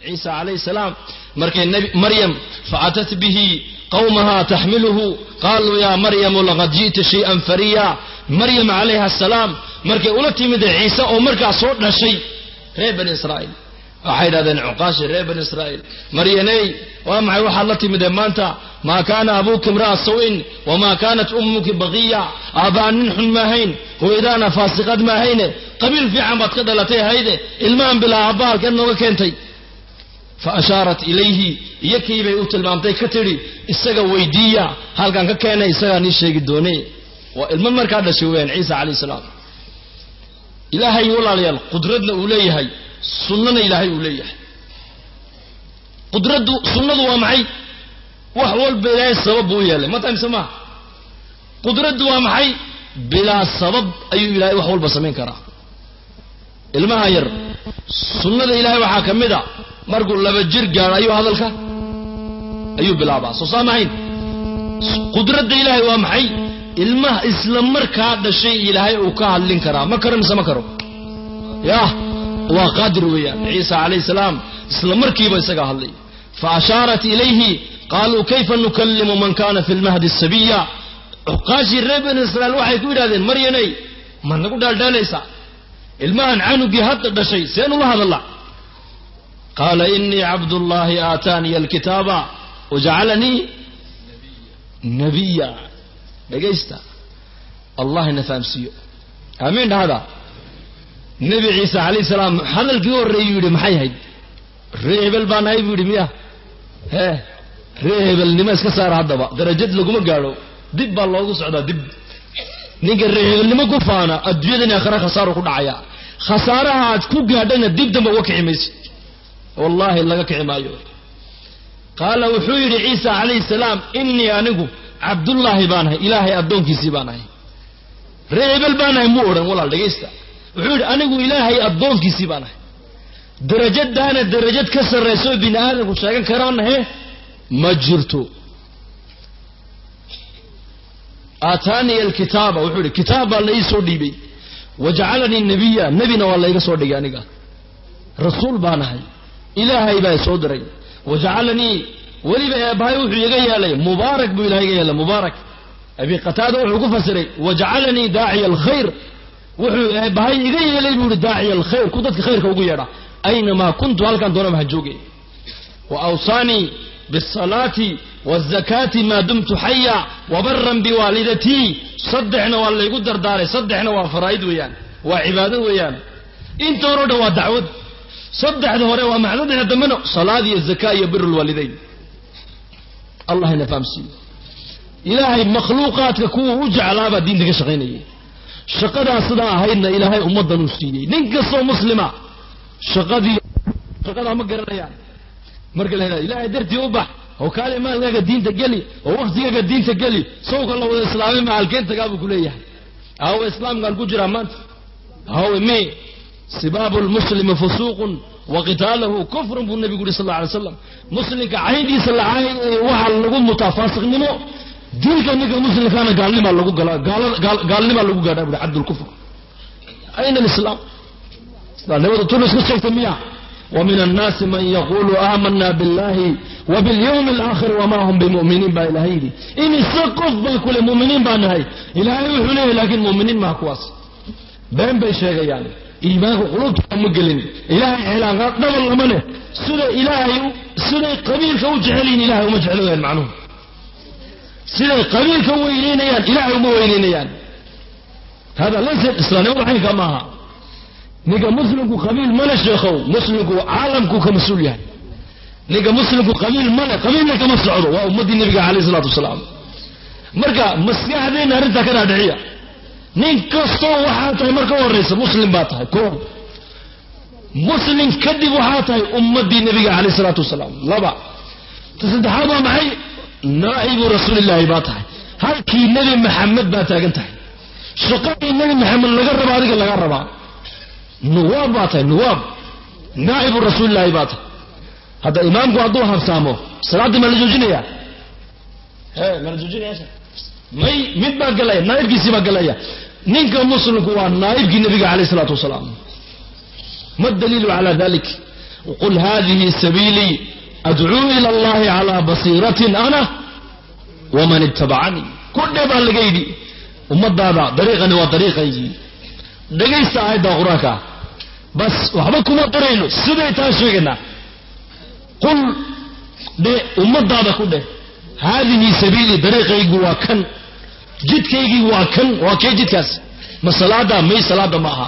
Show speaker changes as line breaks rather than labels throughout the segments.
Ciisa calayhi salaam markay Maryam faatat bihi qawmaha taxmiluhu qaaluu yaa Maryamu laqad ji'ta shay-an fariya. Maryam calayha asalaam markay ula timid Ciise oo markaa soo dhashay, reer Bani Israa'iil waxay yidhahdeen, cuqaashi reer Bani Israa'iil, Maryaney, waa maxay waxaad la timidee maanta? Maa kaana abuuki imra'a sawin wamaa kaanat ummuki baqiya. Aabbaa nin xun maahayn, hooyadaana faasiqad maahayne, qabiil fiican baad ka dhalatay hayde, ilmahan bilaa aabba halkeen nooga keentay? Fa ashaarat ilayhi, iyo kii bay u tilmaamtay, ka tidhi, isaga weydiiya halkan ka keenay, isagaa nii sheegi doone. Waa ilmo markaa dhashay weyaan Ciisa calayh salaam. Ilaahay, walaalayaal, qudradna uu leeyahay, sunnana Ilaahay uu leeyahay. Qudraddu, sunnadu waa maxay? Wax walba Ilaahay sabab buu u yeelay, ma tahay mise maaha? Qudraddu waa maxay? Bilaa sabab ayuu Ilahay wax walba samayn karaa. Ilmaha yar sunnada Ilahay waxaa ka mid a markuu 2 jir gaadho ayuu hadalka ayuu bilaabaa, soo saamahayn? Qudradda Ilaahay waa maxay? Ilmaha isla markaa dhashay Ilaahay uu ka hadlin karaa. Ma karo mise ma karo? Yah, waa qaadir weeyaan. Ciisa calayhi salaam isla markiiba isagaa hadlay. Fa ashaarat ilayhi qaaluu kayfa nukallimu man kana fi lmahdi sabiya. Cuqaashii reer Bani Israiil waxay ku yidhahdeen, Maryanay, ma nagu dhaaldhaalaysaa? Ilmahan canugii hadda dhashay seen ula hadalla? Qaala inii cabdullaahi aataaniya alkitaaba wajacalanii nabiya. Dhegaysta, Allah ina fahamsiiyo, aamiin dhahda. Nebi Ciise calayh salaam hadalkii horreeyuu yidhi maxay ahayd? Ree hebel baan ahay buu yidhi miya? Hee, ree hebelnimo iska saara. Haddaba darajad laguma gaadho, dib baa loogu socdaa dib. Ninka ree hebelnimo ku faana adduunyadan aakhira khasaaru ku dhacaya. Khasaaraha aad ku gaadhayna dib dambe uga kici maysid, wallaahi laga kici maayo. Qaala, wuxuu yidhi Ciisa calayhi salaam, inii anigu cabdullaahi baan ahay, Ilaahay addoonkiisii baan ahay. Ree hebel baan ahay muu odhan. Walaal, dhegaysta, wuxuu yidhi, anigu Ilaahay addoonkiisii baan ahay. Darajadaana darajad ka sarrayso bini aadamku sheegan karaana he ma jirto. Aataaniya alkitaaba, wuxuu yidhi, kitaab baa la ii soo dhiibay. Wajacalanii nabiya, nebina waa layga soo dhigay, aniga rasuul baan ahay, Ilaahay baa soo diray. Wajacalanii, weliba eebbahay wuxuu iga yeelay mubaarak buu Ilahay iga yeelay mubaarak. Abi Qataada wuxuu ku fasiray, wajacalanii daaciya alkhayr, wuxuu eebbahay iga yeelay buu yihi daaciya alkhayr, ku dadka khayrka ugu yeedha, aynamaa kuntu, halkaan doonaba ha joogay. Wa awsaanii biasalaati wazakaati maa dumtu xaya wabaran biwaalidatii. Saddexna waa laygu dardaaray, saddexna waa faraa'id weeyaan, waa cibaado weeyaan. Inta hore o dhan waa dacwad, saddexda hore waa max, saddexda dambena salaad iyo zaka iyo bir lwaalidayn. Allah ina fahamsiiyo. Ilaahay makhluuqaadka kuwa u jeclaabaa diinta ka shaqaynayay. Shaqadaa sidaa ahaydna Ilaahay ummaddan uu siiyey. Nin kastoo muslima shaqadii shaqadaa ma garanayaan. Marka la yidhahdo Ilaahay dartii u bax oo kaale maalkaaga diinta geli oo waktigaaga diinta geli, sawka la wada islaamay ma halkeen tagaa buu ku leeyahay. Aawe islaamkaan ku jiraa maanta? Aawe me? Sibaabu lmuslimi fusuuqun wa qitaaluhu kufrun buu nabigu yuri sal alla alay slam. Muslimka cayndiisa la cayn waxaa lagu mutaa faasiqnimo, dilka ninka muslimkaana gaalnimaa lagu galaa, gaalnimaa lagu gaadhaa buri, cabdulkufr. Ayna alislaam? Islaamnimadu tulis ka sheegta miya? ومن الناس من يقول آمنا بالله وباليوم الآخر وما هم بمؤمنين baa Ilahay yidhi. Imise qof baa kule muminiin baa nahay? Ilaahay wuxuu leeyahy, laakiin muminiin maha kuwaas, been bay sheegayaan, iimaanku qulubta ma gelin, Ilaahay cilaaqaad dhabal lama leh. Sida Ilaahay, siday qabiilka u jecel yihin Ilahay uma jeclo wayaan macnuhu. Siday qabiilka u weyneynayaan Ilahay uma weyneynayaan. Hada laysa islaamnimadu, caynka maaha. Ninka muslimku qabiil male, sheekhow. Muslimku caalamku ka mas-uul yahay. Ninka muslimku qabiil male, qabiilna kama socdo, waa ummaddii nabiga calayh isalaatu wasalaam. Marka maskaxdeenna arrintaa ka dhaadhiciya. Nin kastoo waxaa tahay marka u horraysa muslim baa tahay, ko muslim kadib waxaa tahay ummaddii nabiga calayh isalaatu wasalaam, laba. Ta saddexaad waa maxay? Naa'ibu rasuulillaahi baa tahay, halkii Nebi Maxamed baa taagan tahay, shaqadii Nebi Maxamed laga raba adiga laga rabaa. Nuwaab baa tahay, nuwaab, naa'ibu rasuulillaahi baa tahay. Hadda imaamku hadduu habsaamo salaaddii ma la joojinaya? He, ma la joojinaya? May, mid baa galaya, naaibkiisii baa galaya. Ninka muslimku waa naaibkii nabiga calayh isalaatu wasalaam. Ma daliilu calaa dalik? Qul hadihi sabiilii adcuu ila allahi calaa basiiratin ana waman ittabacanii. Ku dhe baa laga yidhi ummadaada, dariiqani waa dariiqaygii. Dhegaysta aayadda qur-aanka, bas waxba kuma darayno, siday taa sheegaynaa. Qul dhe, ummadaada ku dheh, haadihi sabiilii, dariiqaygu waa kan, jidkaygii waa kan. Waa kee jidkaas? Ma salaada? May, salaada ma aha.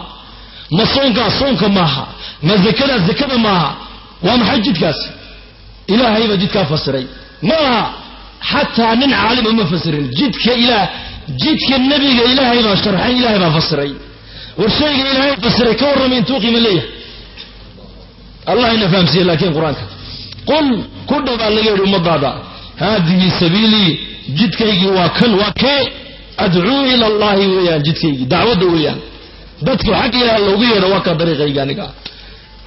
Ma soonkaa? Soonka maaha. Ma zakada? Zakada maaha. Waa maxay jidkaas? Ilaahay baa jidkaa fasiray. Ma aha, xataa nin caalima ma fasirin jidka ilaah. Jidka nebiga ilaahay baa sharxay, ilaahay baa fasiray. War shayga ilaahay fasiray ka warramay intuu qiimo leeyahay, Allah ina fahamsiiye. Laakiin qur-aanka qul ku dha baa laga yidhi ummadaada, haadihi sabiilii, jidkaygii waa kan. Waa kee? Adcuu ila allahi weeyaan jidkaygii, dacwadda weeyaan, dadku xagga ilaah loogu yeedho. Waa kaa dariiqayga aniga,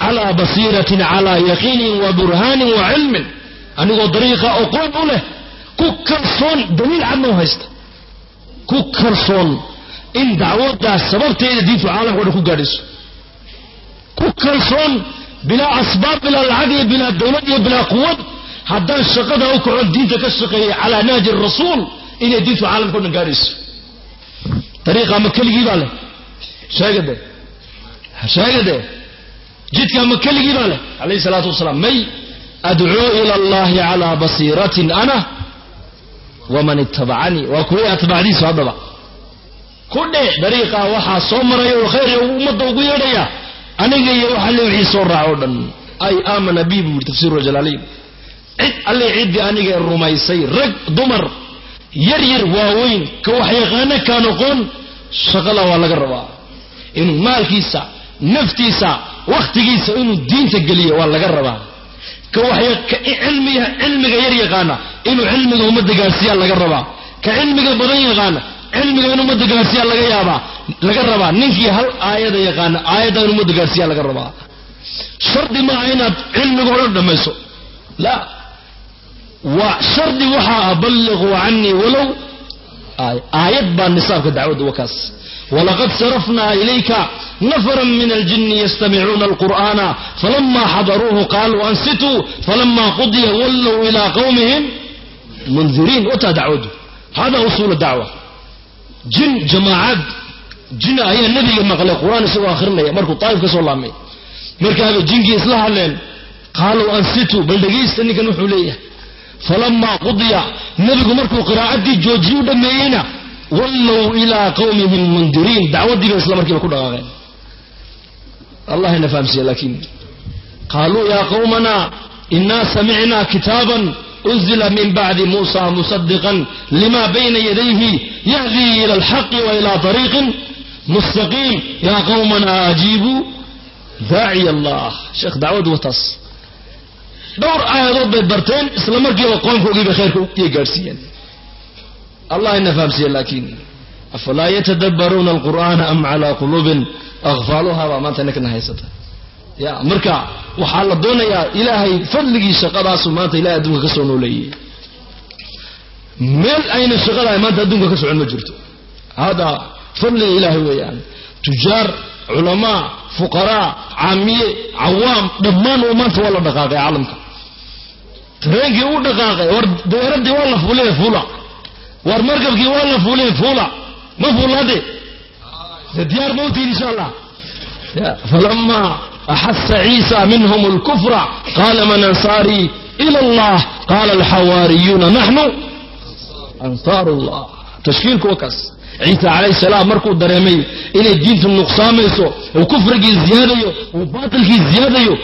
calaa basiiratin, calaa yaqiinin wa burhaanin wa cilmin, anigoo dariiqa oqoon u leh, ku kalsoon, daliil cadna u haysta, ku kalsoon in dacwaddaas sababteeda diintu caalamka o dhan ku gaadhayso, ku kalsoon bilaa asbaab, bilaa lacag iyo bilaa dawlad iyo bilaa quwad. Haddaan shaqada u kacon, diinta ka shaqeeyay calaa nahji rasuul, inay diintu caalamka o dhan gaadhayso. Dariiqa ma keligii baa leh? Sheegade, sheegade, jidka ma keligii baa leh calayhi salaatu wasalaam? May. Adcuu ila allahi calaa basiiratin ana waman ittabacanii. Waa kuwii atbaacdiisu. Haddaba ku dhe, dariiqaa waxaa soo maraya oo khayr ummadda ugu yeedhaya aniga iyo waxa le wixii soo raac oo dhan. Ay aamana bi, buu yidhi tafsiru jalaalayn, cid alle ciddii aniga rumaysay, rag, dumar, yar yar, waaweyn, ka wax yaqaano, kaa noqon, shaqada waa laga rabaa inuu maalkiisa, naftiisa, wakhtigiisa inuu diinta geliyo waa laga rabaa. Ka wax cilmiga yar yaqaana inuu cilmiga ummadda gaarsiiyaa laga rabaa. Ka cilmiga badan yaqaana cilmiga in ummadda gaarsiiyaa laga yaabaa, laga rabaa. Ninkii hal aayada yaqaana aayadda in ummadda gaarsiiyaa laga rabaa. Shardi maaha inaad cilmiga o dhan dhammayso, la. Waa shardi waxaa ah balliquu canii walow aayad baa nisaabka dacwadda wakaas. Walaqad sarafnaa ilayka nafra min aljini yastamicuuna alqur'ana falama xadaruuhu qaluu ansituu falama qudiya wallow ilaa qawmihim mundiriin. Wataa dacwaddu, hada usuul dacwa. Jin, jamaacad jin ayaa nebiga maqlay qur-aan isagoo akhrinaya markuu Taa'if ka soo laabmay. Markaabay jinkii isla hadleen, qaaluu ansituu, bal dhegaysta ninkan wuxuu leeyahay. Falamaa qudiya, nebigu markuu qiraa'addii joojiye u dhameeyeyna, wallow ilaa qawmihim mundiriin, dacwaddii bay isla markiiba ku dhaqaaqeen. Allah ina fahamsiiya. Laakiin qaaluu yaa qawmana inaa samicnaa kitaaban unzila min bacdi muusa musadiqan lima bayna yadayhi yahdii ila alxaqi wa ila طariiqin mustaqiim, yaa qawmana ajiibuu daaciya Allah. Sheekh, dacwaddu wataas. Dhowr aayadood bay barteen, isla markiiba qoomkoogii bay khayrka iyo gaadhsiiyeen. Allah ina fahamsiiya. Laakiin afalaa yatadabbaruuna alqur'aana am calaa quluubin aqfaaluha baa maanta ninkana haysata ya. Marka waxaa la doonayaa ilaahay fadligii shaqadaasu maanta ilahay adduunka ka soo nooleeyey. Meel ayna shaqada maanta adduunka ka socon ma jirto. Hada fadliga ilaahay weeyaan. Tujaar, culamaa, fuqaraa, caamiye, cawaam, dhammaan uu maanta waa la dhaqaaqay caalamka. Tareenkii u dhaqaaqay, war diyaaradii waa la fuulay, fuula. War markabkii waa la fuulay, fuula. Ma fuulade de, diyaar mawtiin insha Allah. Falama axasa ciisa minhum alkufra qaala man ansaarii ila allah, qaala alxawaariyuuna naxnu ansaar allah. Tashkiilku wa kaas. Ciisa calayhi salaam markuu dareemay inay diintu nuqsaamayso, uu kufrigii ziyaadayo, uu baatilkii ziyaadayo,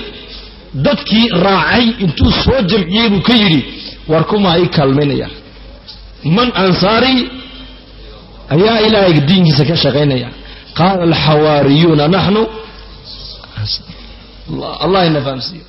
dadkii raacay intuu soo jamciyey buu ka yidhi, war kumaa ii kaalmaynaya? Man ansaarii? Ayaa ilaahay diinkiisa ka shaqaynaya. Qaala alxawaariyuuna naxnu. Allah ina fahamsiiyo.